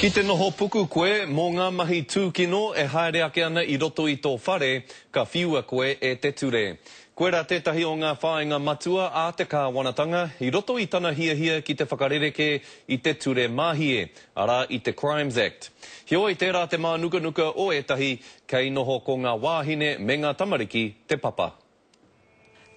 Ki te noho puku koe mō ngā mahi tūkino e haere ake ana i roto i tō whare, ka whiua koe e te ture. Koirā tētahi o ngā whāinga matua a te kāwanatanga i roto i tana hiahia ki te whakarerekē i te ture mahie, arā i te Crimes Act. Heoi tērā te mānukanuka o ētahi kei noho ko ngā wāhine me ngā tamariki te papa.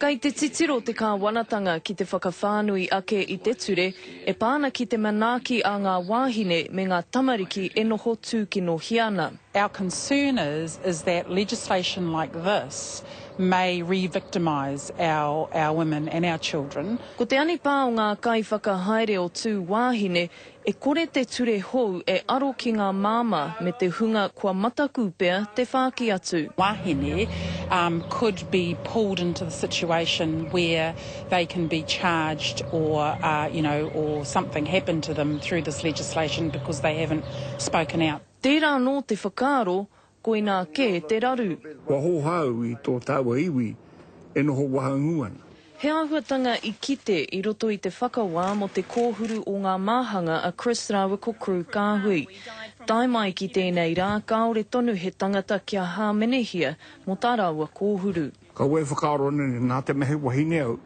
Kei te titiro te kāwanatanga ki te whakawhānui ake i te ture e pā ana ki te manaaki a ngā wāhine me ngā tamariki e noho tūkinohia ana. Our concern is is that legislation like this may re-victimise our our women and our children. Ko te anipā o ngā kaiwhakahaere o Tū Wāhine E kore te ture hou e aro ki ngā māmā me te hunga kua mataku pea te whāki atu. Wahine could be pulled into the situation where they can be charged or you know or something happen to them through this legislation because they haven't spoken out. Tērā anō te whakaaro, Koinā kē te raru. Kua hōhā au i tō tāua iwi e noho wahangū ana. He āhuatanga i kite i roto i te whakawā mō te kōhuru o ngā māhanga a Chris rāua ko Crew Kāhui. Tae mai ki tēnei rā kāore tonu he tangata kia hāmenehia mō tā rāua kōhuru. Kaua e whakaaro nei nā te mea he wahine au,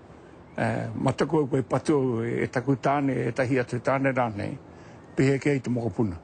mataku au kua patu au e taku tāne, e ētahi atu tāne rānei, pēhea kē ai te mokopuna.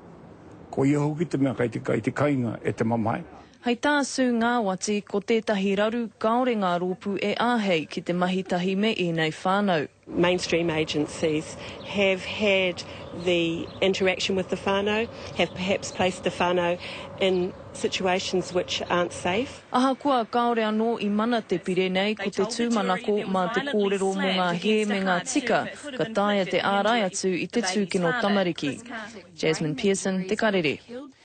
Ko ia hoki te mea kai te, kai te kainga e te mamae. Hei tā Sue Ngāwati, ko tētahi raru kāore ngā rōpū e āhei ki te mahi tahi me ēnei whānau. Mainstream agencies have had the interaction with the whānau, have perhaps placed the whānau in situations which aren't safe. Ahakoa kāore anō i mana te pire nei, ko te tūmanako mā te kōrero mō ngā hē me ngā tika ka taea te ārai atu i te tūkino tamariki. Jasmine Pearson, Te Karere.